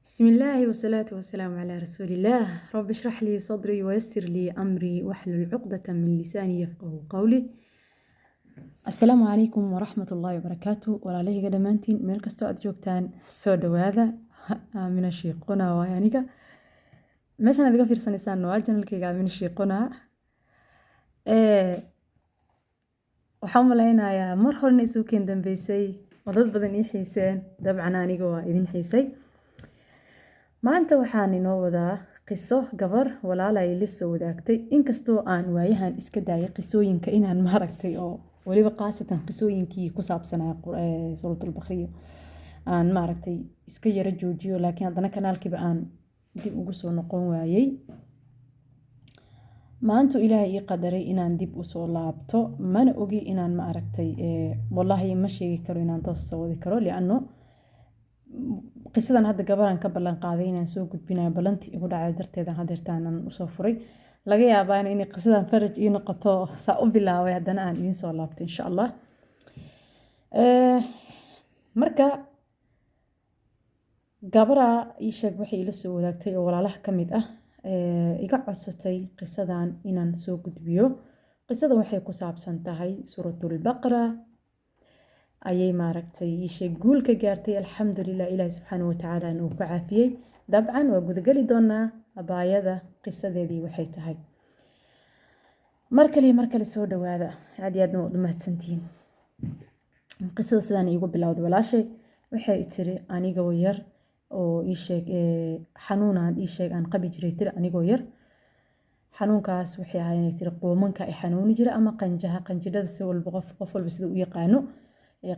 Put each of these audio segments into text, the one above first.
بسم الله والصلاة والسلام على رسول الله. رب اشرح لي صدري ويسر لي أمري واحلل عقدة من لساني يفقه قولي. السلام عليكم ورحمة الله وبركاته. Walaalahayga dhammaantiin, meel kastoo aad joogtaan, soo dhawaada. Aamina Shiiquna waay aniga. Meeshaan aad iga fiirsanaysaan waa channelkayga Aamina Shiiquna. Waxaan u malaynayaa mar horena isugu keen dambeysay oo dad badan ii xiiseen. Dabcan aniga waa idin xiisay. Maanta waxaan inoo wadaa qiso gabar walaal ay la soo wadaagtay, inkastoo aan waayahan iska daayay qisooyinka inaan maaragtay, oo weliba khaasatan qisooyinkii ku saabsanaa Suuratul Baqriyo aan maaragtay iska yara joojiyo, laakiin haddana kanaalkiiba aan dib ugu soo noqon waayey. Maanta Ilaahay ii qadaray inaan dib usoo laabto. Mana ogi inaan maaragtay, wallaahi ma sheegi karo inaan toos soo wadi karo, lianno qisadan hadda gabaraan ka ballan qaaday inaan soo gudbinayo, ballantii igu dhacday darteeda hadeertaanan usoo furay. Laga yaabaa inay qisadan faraj ii noqoto saa u bilaabay, haddana aan idiin soo laabto insha Allah. Marka gabaraa ii sheeg waxay ila soo wadaagtay oo walaalaha ka mid ah, iga codsatay qisadan inaan soo gudbiyo. Qisada waxay ku saabsan tahay Suuratul Baqra ayay maaragtay ii sheeg guul ka gaartay, alxamdulilah, Ilaahi subxaanahu watacaala uu ku caafiyey. Dabcan waa gudageli doonaa abaayada qisadeedii waxay tahay. Mar kale iyo mar kale soo dhawaada, aad iyo aadna waad u mahadsantihiin. Qisada sidaan iigu bilowday: walaashay waxay tiri, anigoo yar oo ii sheeg xanuunaan ii sheeg aan qabi jiray, tiri, anigoo yar. Xanuunkaas waxay ahaayeen, tiri, quumanka ay xanuuni jira ama qanjaha, qanjidhada, si walba qof walba sida u yaqaano.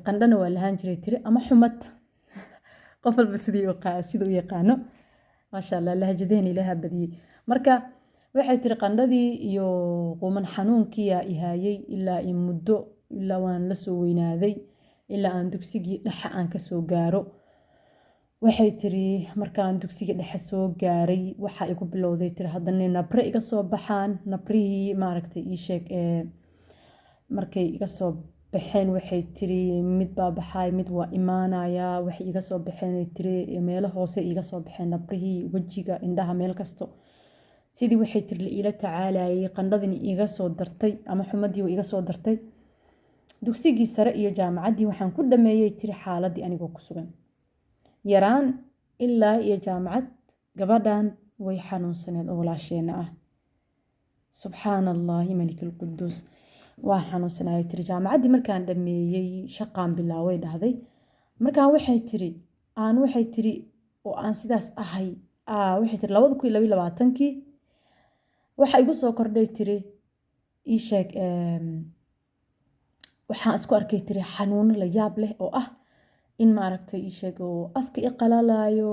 Qandhana waa lahaan jiray, tiri, ama xumad, qof walba sida u yaqaano. Maasha Allah, lahjadeen Ilaaha badiyey. Marka waxay tiri, qandhadii iyo quman xanuunkiyaa ihaayay ilaa i muddo, ilaa waan la soo weynaaday, ilaa aan dugsigii dhexe aan kasoo gaaro. Waxay tiri, markaan dugsiga dhexe soo gaaray, waxaa igu bilowday, tiri, haddana nabre iga soo baxaan. Nabrihii maaragtay ii sheeg markay iga soo baxeen, waxay tiri, mid baa baxay, mid waa imaanayaa. Waxay iga soo baxeen, tiri, meelo hoose iga soo baxeen nabrihii, wejiga, indhaha, meel kasto. Sidii, waxay tiri, la iila tacaalayay, qandhadini iga soo dartay ama xumadii way iga soo dartay. Dugsigii sare iyo jaamacaddii waxaan ku dhameeyey, tiri, xaaladii anigoo ku sugan. Yaraan ilaa iyo jaamacad gabadhan way xanuunsaneed oo walaasheena ah. Subxaana Allahi Malik Alquduus. Waan xanuunsanayay, tiri. Jaamacaddii markaan dhameeyey, shaqaan bilaaway, dhahday. Markaan, waxay tiri, aan, waxay tiri, oo aan sidaas ahay, waxay tiri, 2022-kii waxa igu soo kordhay, tiri, ii sheeg, waxaan isku arkay, tiri, xanuuno la yaab leh oo ah in maaragtay ii sheeg oo afka i qalalayo,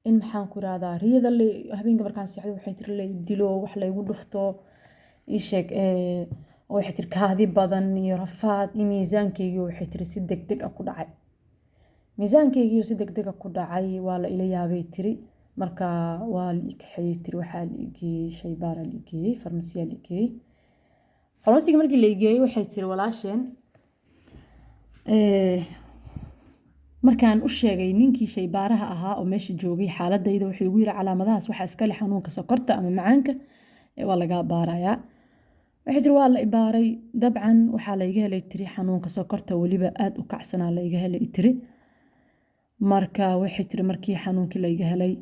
in maxaan ku irahdaa, riyada habeenka markaan seexdo, waxay tiri, la dilo, wax laygu dhufto, ii sheeg, waxay tiri, kaadi badan iyo rafaad iyo miisaankeygii, waxay tiri, si degdeg ah ku dhacay. Miisaankeygii si degdeg ah ku dhacay, waa la ila yaabay, tiri. Marka waa la ii kaxeeyey, tiri, waxaa la igeeyey shaybaara, la igeeyey farmasiyaa la igeeyey. Farmasiga markii la igeeyey, waxay tiri walaasheen, markaan u sheegay ninkii shaybaaraha ahaa oo meesha joogay xaaladayda, wuxuu igu yiri, calaamadahaas waxaa iska leh xanuunka sokorta ama macaanka, waa lagaa baarayaa. Waxay tiri, waa la ibaaray. Dabcan waxaa layga helay, tiri, xanuunka sokorta, weliba aada u kacsanaa layga helay, tiri. Marka waxay tiri, markii xanuunkii layga helay,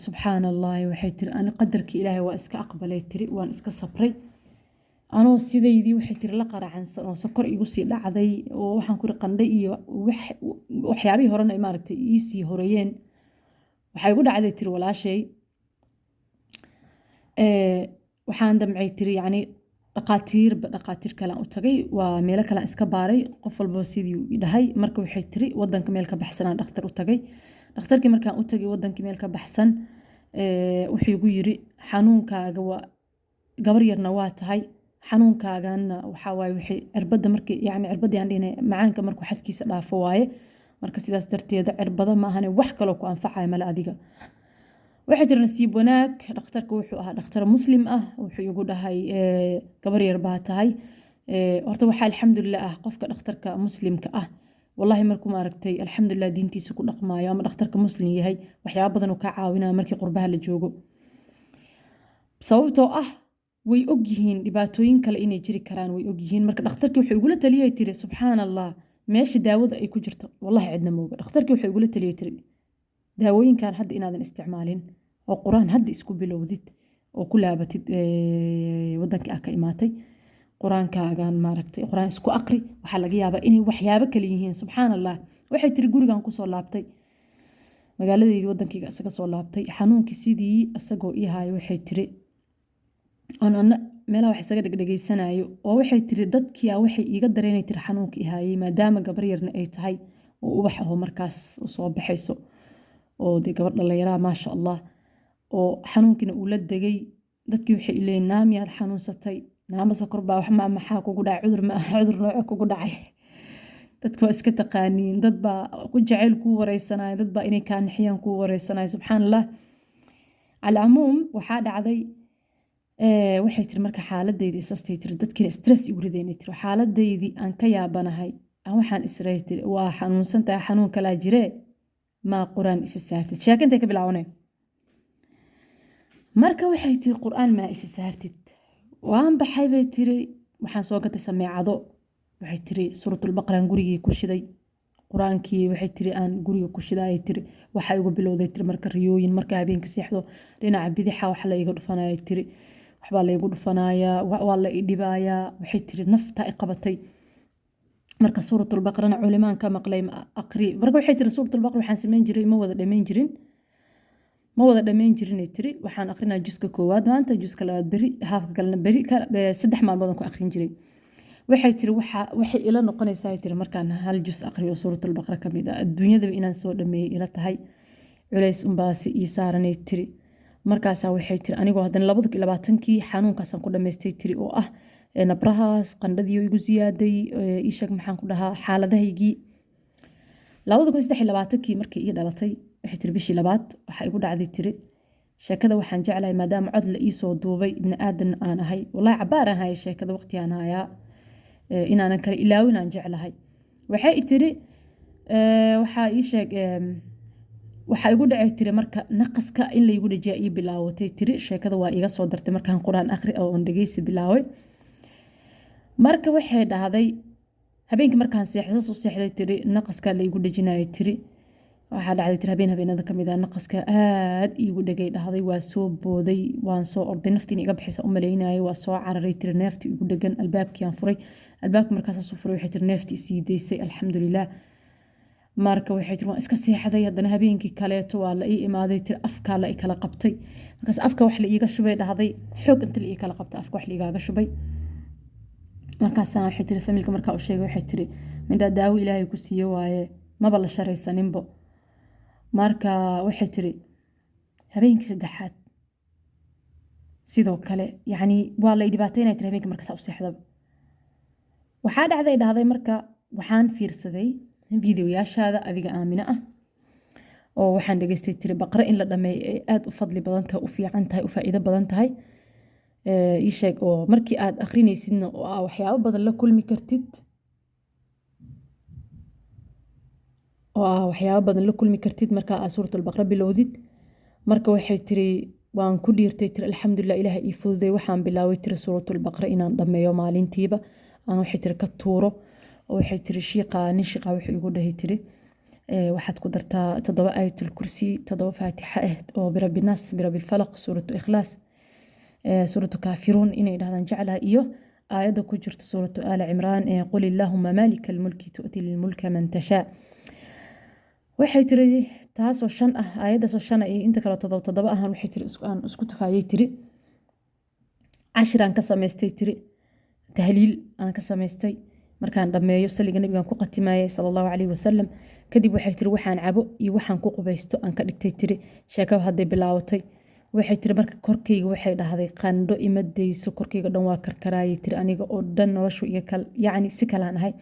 subxaana Allahi, waxay tiri, ani qadarkii Ilaahay waa iska aqbalay, tiri, waan iska sabray. Anoo sidaydii, waxay tiri, la qaracansan oo sokor igu sii dhacday oo waxaan ku qandhay iyo waxyaabihii horena maaragtay iisii horeeyeen, waxay igu dhacday, tiri walaashay, waxaan damcay, tiri, yacni dhaqaatiirba dhaqaatiir kalean u tagay, waa meelo kalean iska baaray, qof walba sidii i dhahay. Marka waxay tiri, wadanka meel ka baxsanaan dhakhtar u tagay. Dhakhtarkii markaan u tagay wadankii meel ka baxsan, wuxuu igu yiri, xanuunkaaga waa gabar yarna waa tahay, xanuunkaagana waxaa waaye, waxay cirbadda markii, yacni cirbadda aan dhihnay, macaanka markuu xadkiisa dhaafo waaye. Marka sidaas darteeda cirbado maahane wax kaloo ku anfacaya male adiga. Waxay tiri, nasiib wanaag dhakhtarka wuxuu ahaa dhakhtar Muslim ah. Wuxuu igu dhahay, gabar yar baa tahay. Horta waxaa alxamdulilah ah qofka dhakhtarka Muslimka ah. Wallahi, markuu, maaragtay, alxamdulilah, diintiisa ku dhaqmaayo ama dhakhtarka Muslim yahay, waxyaaba badan uu kaa caawinaya markii qurbaha la joogo, sababtoo ah way og yihiin dhibaatooyin kale inay jiri karaan, way og yihiin. Marka dhakhtarkii wuxuu igula taliyay, tiri, subxaan Allah, meesha daawada ay ku jirto wallahi cidna mooga. Dhakhtarkii wuxuu igula taliyay, tiri, daawooyinkan hadda inaadan isticmaalin oo Qur-aan hadda isku bilowdid oo ku laabatid wadankii aa ka imaatay, Qur-aankaagan, maaragtay, Qur-aan isku aqri, waxaa laga yaabaa inay waxyaabo kale yihiin. Subxaan Allah, waxay tiri, gurigan kusoo laabtay, magaaladeydii, wadankayga isaga soo laabtay, xanuunkii sidii isagoo ii haayo, waxay tiri, oon ana meelaha wax isaga dhegdhegeysanayo, oo waxay tiri dadkia waxay iiga dareenay, tiri, xanuunka i haayay, maadaama gabar yarna ay tahay oo ubax aho markaas soo baxayso oo dee gabar dhallinyaraa, maasha Allah, oo xanuunkiina uu la degay. Dadkii waxay ileeyiin, "Naa miyaad xanuunsatay? Naama sokor baa wax ma maxaa kugu dhacay? Cudur ma cudur nooce kugu dhacay?" Dadka waa iska taqaaniin, dad baa ku jacayl kuu wareysanaya, dad baa inay kaa nixiyaan kuu wareysanaya. Subxaan Allah, alcamuum, waxaa dhacday, waxay tiri, marka xaaladaydi isastay, tiri, dadkiina stress igu ridaynay, tiri, xaaladaydii aan ka yaabanahay, aan waxaan isray, tiri, waa xanuunsan tahay, xanuun kalaa jiree, maa Qur-aan isa saartid? Sheeko intay ka bilaabanay. Marka waxay tiri, Qur-aan maa isa saartid? Waan baxay, bay tiri, waxaan soo gatay sameecado. Waxay tiri, Suuratulbaqaraan gurigii ku shiday, Qur-aankii, waxay tiri, aan guriga ku shiday. Tiri, waxaa igu bilowday, tiri, marka riyooyin. Marka habeenka seexdo, dhinaca bidixa wax la iga dhufanaya, tiri, waxbaa la igu dhufanayaa, waa la i dhibayaa. Waxay tiri, nafta i qabatay. Marka Suuratulbaqarana culimaan ka maqlay, aqri. Marka waxay tiri, Suuratulbaqara waxaan samayn jiray, ma wada dhamayn jirinay, tiri. Waxaan aqrinaa juska koowaad maanta, juska labaad beri, haafka kalena beri, 3 maalmood aan ku aqrin jiray. Waxay tiri, waxay ila noqonaysaa, tiri, markaan hal jus aqriyo Suuratulbaqara ka mid ah, adduunyadaba inaan soo dhameeyey ila tahay, culays unbaasi ii saaranay, tiri. Markaasaa waxay tiri, anigoo haddana 2020-kii xanuunkaasaan ku dhamaystay, tiri, oo ah nabrahaas, qandhadii igu siyaaday, ii sheeg, maxaan ku dhahaa, xaaladahaygii. 2023-kii markii ii dhalatay, waxay tiri, bishii labaad waxaa igu dhacday, tiri, sheekada waxaan jeclahay, maadaama cod la iisoo duubay, ibni aadan aan ahay, wallahi cabaar aan haya sheekada, waqtigaan hayaa, inaanan kala ilaawin aan jeclahay. Waxay tiri, waxaa ii sheeg, waxaa igu dhacay, tiri, marka naqaska in laygu dhajiya ii bilaawatay. Tiri, sheekada waa iga soo dartay markaan Qur-aan akhri oo on dhegeysi bilaaway. Marka waxay dhahday, habeenkii markaan seexday, saas u seexday, tiri, naqaska laygu dhejinayay. Tiri, waxaa dhacday, tiri, habeen habeenada kamid ah naqaska aad iigu dhegay, dhahday. Waa soo booday, waan soo orday, naftiina iga bixisa u malaynayay, waa soo cararay, tiri, neeftii igu dhegan. Albaabkii aan furay, albaabka markaas u furay, waxay tiri, neeftii isii daysay, alxamdulilah. Marka waxay tiri, waan iska seexday. Haddana habeenkii kaleeto waa la ii imaaday, tiri, afkaa la i kala qabtay. Markaas afka wax la iiga shubay, dhahday, xoog inta la ii kala qabtay, afka wax la igaaga shubay. Markaasaa waxay tiri, familka markaa u sheegay, waxay tiri, mindhaa daawo Ilaahay ku siiye waaye, maba la sharaysaninbo. Marka waxay tiri, habeenkii saddexaad sidoo kale, yacni waa la i dhibaataynaya, tiri, habeenkii markaas u seexdaba. Waxaa dhacday, dhahday, marka waxaan fiirsaday videoyaashaada adiga Aamino ah, oo waxaan dhegeystay, tiri, Baqre in la dhameeyo ay aada u fadli badan tahay, u fiican tahay, u faa'iido badan tahay, ii sheeg, oo markii aad akhrinaysidna oo aa waxyaabo badan la kulmi kartid, oo aa waxyaabo badan la kulmi kartid marka aad Suuratulbaqra bilowdid. Marka waxay tiri, waan ku dhiirtay, tiri, alxamdulilah, Ilaah ii fududay. Waxaan bilaabay, tiri, Suuratulbaqra inaan dhammeeyo maalintiiba, aan, waxay tiri, ka tuuro. Oo waxay tiri, shiiqa, nin shiiqa wuxuu igu dhahay, tiri, waxaad ku dartaa 7 Aayatul Kursi, 7 Faatixa ah oo birabinaas, birabilfalaq, Suuratu Ikhlaas, Suuratu Kaafiruun inay dhahdaan jeclaha, iyo aayadda ku jirta Suuratu Aala Cimraan ee "Qul illaahuma maalika almulki tu'ti lmulka man tashaa". Waxay tiri, taasoo shan ah, aayaddaasoo shan ah iyo inta kale 7 7 ahaan, waxay tiri, aan isku tufaayay, tiri, cashir aan ka samaystay, tiri, tahliil aan ka samaystay. Markaan dhammeeyo, saliga Nabigaan ku qatimayay, sala Allahu calayhi wasalam. Kadib waxay tiri, waxaan cabo iyo waxaan ku qubaysto aan ka dhigtay. Tiri, sheekaba hadday bilaabatay. Waxay tiri, marka korkayga, waxay dhahday, qandho ima dayso, korkayga dhan waa karkaraayay, tiri, aniga oo dhan noloshu iga kal, yacni si kalaan ahay.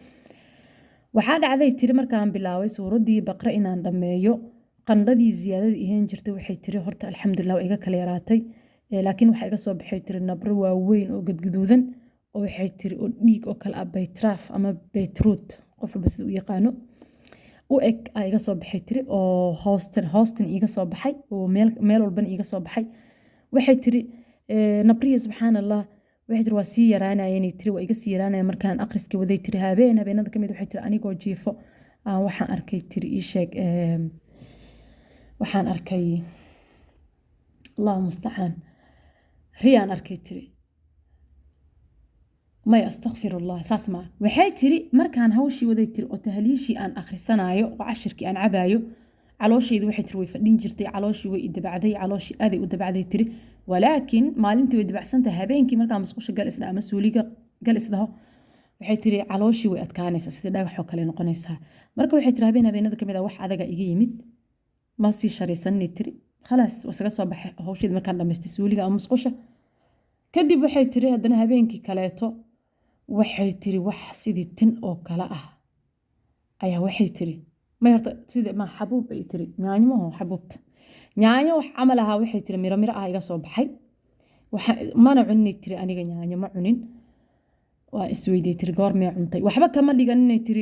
Waxaa dhacday, tiri, markaan bilaabay suuraddii Baqre inaan dhammeeyo, qandhadii ziyaadada ihaan jirtay, waxay tiri, horta alxamdulilah, waa iga kala yaraatay. Laakiin waxaa iga soo baxay, tiri, nabro waaweyn oo gadgaduudan, oo waxay tiri, oo dhiig oo kale ah, baytraaf ama beetroot, qof walba sida u yaqaano. U eg aa iga soo baxay, tiri, oo hoostan hoostan iiga soo baxay oo meel meel walbana iiga soo baxay. Waxay tiri nabrihii, subxaan Allah, waxay tiri waa sii yaraanayeen, tiri waa iga sii yaraanaya markaan akhriska waday. Tiri habeen habeenada kamid, waxay tiri, anigoo jiifo waxaan arkay, tiri, ii sheeg, waxaan arkay, Allahu mustacaan, riyaan arkay, tiri. Maya, astakfirullah, saas maa. Waxay tiri markaan hawshii waday, tiri, oo tahliishii aan akhrisanaayo oo cashirkii aan cabaayo, calooshaydu, waxay tiri, way fadhin jirtay. Calooshii way idabacday, calooshii aaday u dabacday, tiri. Walaakin maalintii way dabacsantahay, habeenkii markaan musqusha gal isdhaho ama suuliga gal isdhaho, waxay tiri, calooshii way adkaanaysaa, sidii dhagaxoo kale noqonaysaa. Marka waxay tiri habeen habeenada kamid ah wax adaga iga yimid, ma sii sharaysanay, tiri. Khalaas, waa isaga soo baxay hawsheedi markaan dhamaystay suuliga ama musqusha. Kadib waxay tiri haddana habeenkii kaleeto, waxay tiri, wax sidii tin oo kale ah ayaa, waxay tiri, may horta sida ma xabuub ay tiri, yaanyo maho, xabuubta yaanyo wax camal ahaa, waxay tiri, miro miro ah iga soo baxay. Mana cuninay, tiri, aniga yaanyo ma cunin. Waa isweydiiyey, tiri, goor mee cuntay? Waxba kama dhiganinay, tiri.